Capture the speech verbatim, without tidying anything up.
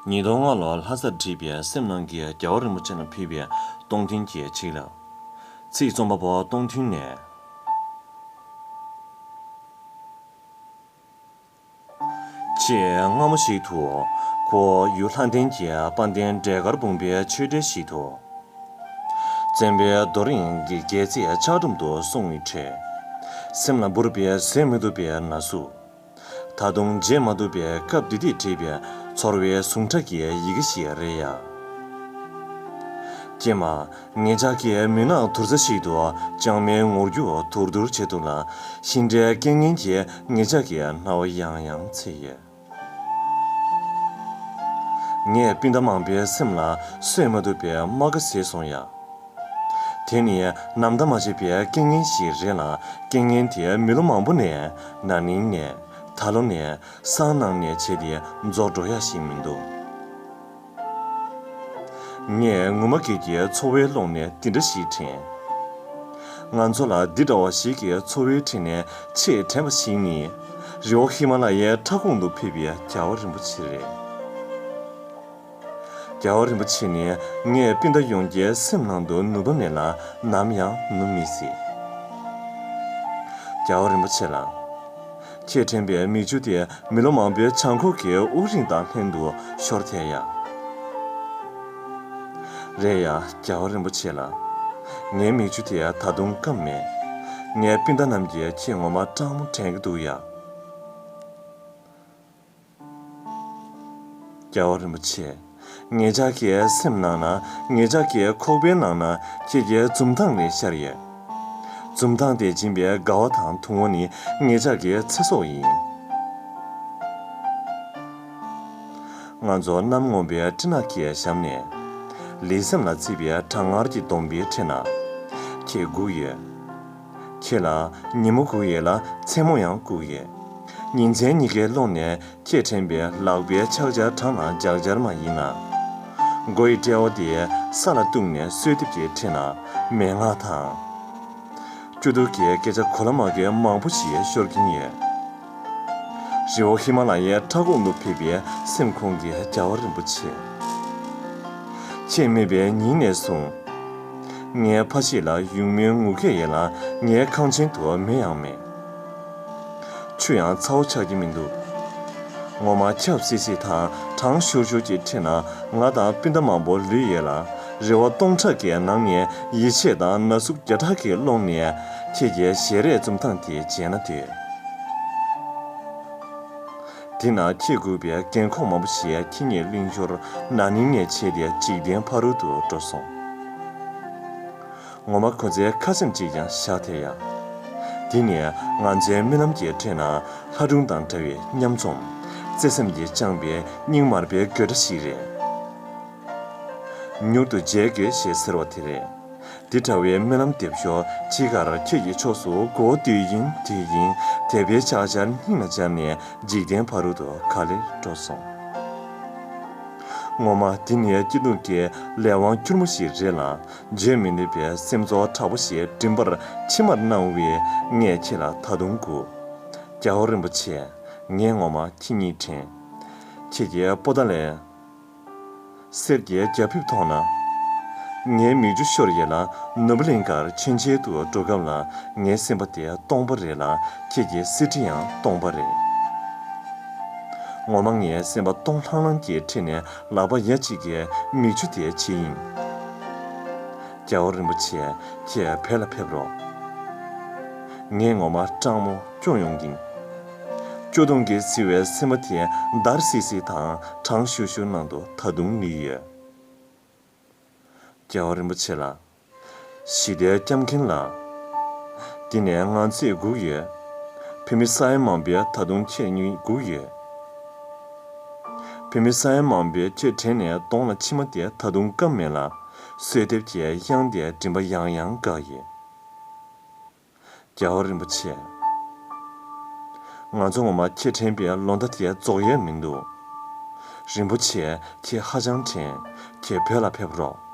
ཉིས་སྟོང་ལྔ་ལོར་ལྷ་སར་བྲིས་པའི་སེམས་ནང་གི་རྒྱལ་བ་རིན་པོ་ཆེ་ལ་ཕུལ་བའི་སྟོང་ཐུན་གྱི་ཆིག་ལབ། ཚིག་རྩོམ་པ་པོ་སྟོང་ཐུན་ནས། ཆེས་སྔ་མོ་ཞིག་ཏུ། ཁོ་ཡུལ་ལྷ་ལྡན་གྱི་དཔལ་ལྡན་འབྲས་དཀར་སྤུངས་པའི་ཆོས་གྲྭའི་ཞིང་དུ། བཙན་པོའི་རྡོ་རིང་གི་རྒྱལ་རྩེ་ཆགས་སྒྲོམ་དུ་སོང་བའི་ཁྲོད། སེམས་ལ་འབུར་བའི་བཟོད་མི་ཐུབ་པའི་ན་ཟུག། ད་དུང་བརྗེད་མ་ཐུབ་པའི་སྐབས་དེ་དུས་བྲིས་པའི་ཚོར་བའི་ཟུངས་ཁྲག་གི་ཡི་གེ་ཞིག་རེད་ཡ། ཀྱེ་མ། ངེད་ཅག་གི་མུན་ནག་དུར་ས་ཞིག་ཏུ་ལྕང་མའི་ངོར་རྒྱུག་དུར་དུར་བྱེད་དུས་ལ། ཤིང་འབྲས་རྐྱེན་ངན་གྱིས་ངེད་ཅག་གི་རྣ་བ་ཡང་ཡང་འཚེར་ཡོད། ངས་སྤུན་ཟླ་མང་པོའི་སེམས་ལ་གསོད་མ་ཐུབ་པའི་རྨ་ཁ་བཟོས་སོང་ཡ། དེ་ནི་ནམ་ཟླ་མ་ཆད་པའི་རྐྱེན་ངན་ཞིག་རེད་ལ། རྐྱེན་ངན་དེ་མི་ལོ་མང་པོ་ནས། ན་ནིང་ནས། ད་ལོ་ནས། སང་གནངས་ནས་བྱས་ཏེ་རྫོགས་འགྲོ་ཡ་ཞིག་མི་འདུག། ངས་ངུ་མ་སྐད་ཀྱི་ཚོར་བའི་ཀློང་ནས་འདི་འདྲ་ཞིག་དྲན། ང་ཚོ་ལ་འདི་འདྲ་བ་ཞིག་གི་ཚོར་བའི་ཁྲོད་ནས་ཆེས་དྲན་པ་ཞིག་ནི། རི་བོ་ཧི་མ་ལ་ཡའི་ཕྲ་གོང་དུ་ཕེབས་པའི་རྒྱལ་བ་རིན་པོ་ཆེ་རེད། རྒྱལ་བ་རིན་པོ་ཆེ་ནི་ངའི་སྤུན་ཟླ་ཡོངས་ཀྱི་སེམས་ནང་དུ་ནུབ་པ་མེད་ལ་ནམ་ཡང་ནུབ་མི་སྲིད། རྒྱལ་བ་རིན་པོ་ཆེ་ལགས། ཁྱེད་དྲན་པའི་མིག་ཆུ་དེ་མི་ལོ་མང་པོའི་བྱང་ཁོག་གི་དབུགས་རིང་དང་ལྷན་དུ་ཤོར་ཐལ་ཡ། རེད་ཡ། རྒྱལ་བ་རིན་པོ་ཆེ་ལགས། ངའི་མིག་ཆུ་དེ་ད་དུང་སྐམ་མེད། ངའི་སྤུན་ཟླ་རྣམས་ཀྱིས་ཁྱེད་ངོ་མ་སྤྲང་མོ་དྲན་གྱི་འདུག་ཡ། རྒྱལ་བ་རིན་པོ་ཆེ། ངེད་ཅག་གི་སེམས་ནང་ན། ངེད་ཅག་གི་ཁོག་པའི་ནང་ན་ཁྱེད་ཀྱི་འཛུམ་མདངས་རེ་ཤར་ཡོད། འཛུམ་མདངས་དེ་འབྱིན་པའི་དགའ་བ་དང་དུང་བ་ནི་ངེད་ཅག་གི་ཚེ་སྲོག་ཡིན། ང་ཚོ་གནམ་སྔོན་པོའི་སྤྲིན་ནག་གི་ཞབས་ནས། ལུས་སེམས་ལ་བརྩིས་པའི་གྲང་ངར་གྱི་སྡོང་པོའི་ཁྲོད་ན། ཁྱེད་སྒུག་ཡོད། ཁྱེད་ལ་ཉིན་མོ་སྒུག་ཡོད་ལ་མཚན་མོ་ཡང་སྒུག་ཡོད། ཉིན་མཚན་གཉིས་ཀའི་ཀློང་ནས་ཁྱེད་དྲན་པའི་ལག་པའི་ཕྱག་འཆལ་གྲངས་ལ་འཇག་འཆལ་མ་ཡིན་ན། མགོ་ཡི་དཔྲལ་བ་དེ་ས་ལ་གཏུགས་ནས་གསོལ་འདེབས་ཀྱི་ཁྲོད་ན་མན་ངག་དང་། སྐྱོ་སྡུག་གི་སྐད་ཆ་གོ་ལ་མ་གོ་མང་པོ་ཞིག་ཤོར་གྱིན་ཡོད། རི་བོ་ཧི་མ་ལ་ཡའི་ཕྲ་གོང་དུ་ཕེབས་པའི་སེམས་ཁོང་གི་རྒྱལ་བ་རིན་པོ་ཆེ། ཁྱེད་མེད་པའི་ཉིན་ནས་བཟུང་། ངའི་ཕ་གཞིས་ལ་ཡུགས་མོའི་ངུ་སྐད་ཡོད་ལ་ངའི་ཁང་ཆེན་དུ་མེ་ཡང་མེད། ཆུ་ཡང་ཚ་བོ་ཆགས་ཀྱི་མི་འདུག། ངོ་མ་ཆབ་སིབ་སིབ་དང་གྲང་ཤུར་ཤུར་གྱི་ཁྲོད་ན་ང་དང་སྤུན་ཟླ་མང་པོ་ལུས་ཡོད་ལ། རེ་བ་སྟོང་ཕྲག་གི་ནང་ནས་ཡིད་ཆེས་དང་ན་ཟུག་བརྒྱ་ཕྲག་གི་ཀློང་ནས་ཁྱེད་ཀྱི་ཞལ་རས་འཛུམ་མདངས་དེ་མཇལ་ན་འདོད། དེ་ན་ཁྱེད་སྒུག་པའི་རྒན་འཁོགས་མང་པོ་ཞིག་ཁྱེད་ཉིད་གླེང་ཞོར་ན་ནིང་ནས་བྱས་ཏེ་འཇིག་རྟེན་ཕ་རོལ་ཏུ་འགྲོ་སོང་། ངོ་མ་ཁོ་ཚོའི་ཁ་སེམས་གཅིག་ཀྱང་བཞག་ཐལ་ཡ། དེ་ནས་ང་ཚོའི་རྨི་ལམ་གྱི་ཁྲོད་ན་ལྷ་སྒྲུང་དང་འདྲ་བའི་ཉམ་ཆུང་། བརྩེ་སེམས་ཀྱིས་བཅངས་པའི་སྙིང་དམར་པོའི་དགོད་སྒྲ་ཞིག་རེད། མྱུར་དུ་མཇལ་དགོས་ཞེས་ཟེར་བ་དེ་རེད། འདི་འདྲ་བའི་རྨི་ལམ་འདེབས་ཞོར་ཅི་དགར་ཁྱེད་ཀྱི་ཕྱོགས་སུ་མགོ་བོ་དུད་ཡིན་དུད་ཡིན་དད་པའི་ཕྱག་འཆལ་སྙིང་ལ་སྦྱར་ནས་འཇིག་རྟེན་ཕ་རོལ་ཏུ་ག་ལེར་འགྲོ་སོང་། ངོ་མ་འདི་ནི་སྐྱིད་སྡུག་གི་ལས་དབང་སྐྱུར་མོ་ཞིག་རེད་ལ། བརྗོད་མི་ནུས་པའི་སེམས་ཚོར་དྲག་པོ་ཞིག་མགྲིན་པར་མཆི་མར་སྣང་བས་ངས་ཁྱེད་ལ་ད་དུང་སྒུག། རྒྱལ་བ་རིན་པོ་ཆེ། ངས་ངོ་མ་ཁྱེད་ཉིད་དྲན། ཁྱེད་ཀྱི་པོ་ཏཱ་ལའི་གསེར་གྱི་རྒྱ་ཕིབས་མཐོང་ན། ངའི་མིག་ཆུ་ཤོར་ཡོད་ལ་ནོར་བུ་གླིང་གར་མཆོད་མཇལ་དུ་འགྲོ་སྐབས་ལ་ངའི་སེམས་པ་དེ་སྟོང་པ་རེད་ལ་ཁྱེད་ཀྱི་གསེར་ཁྲི་ཡང་སྟོང་པ་རེད། ངོ་མ་ངའི་སེམས་པ་སྟོང་ལྷང་ལྷང་གི་ཁྲོད་ནས་ལག་པ་ཡ་གཅིག་གིས་མིག་ཆུ་དེ་ཕྱིས་ཡིན། རྒྱལ་བ་རིན་པོ་ཆེ། ཁྱེད་བོད་ལ་ཕེབས་རོགས། ངས་ངོ་མ་སྤྲང་མོ་སྐྱོ་ཡོང་གིན། སྐྱོ་གདུང་གིས་བསིལ་བའི་སེམས་པ་དེ་འདར་སིག་སིག་དང་གྲང་ཤུར་ཤུར་ནང་དུ་ད་དུང་ལུས་ཡོད། རྒྱལ་བ་རིན་པོ་ཆེ་ལགས། ཞི་བདེའི་སྐྱབས་མགོན་ལགས། འདི་ནས་ང་ཚོས་སྒུག་ཡོད། བོད་མི་ས་ཡ་མང་པོས་ད་དུང་ཁྱེད་ཉིད་སྒུག་ཡོད། བོད་མི་ས་ཡ་མང་པོས་ཁྱེད་དྲན་ནས་གདོང་ལ་མཆི་མ་དེ་ད་དུང་སྐམ་མེད་ལ། གསོལ་འདེབས་ཀྱི་དབྱངས་དེ་མགྲིན་པ་ཡང་ཡང་འགག་ཡོད། རྒྱལ་བ་རིན་པོ་ཆེ། ང་ཚོ་ངོ་མ་ཁྱེད་དྲན་པའི་ལོ་ཟླ་དེ་རྫོགས་ཡས་མི་འདུག། རིན་པོ་ཆེ། ཁྱེད་ཧ་ཅང་དྲན། ཁྱེད་བོད་ལ་ཕེབས་རོགས།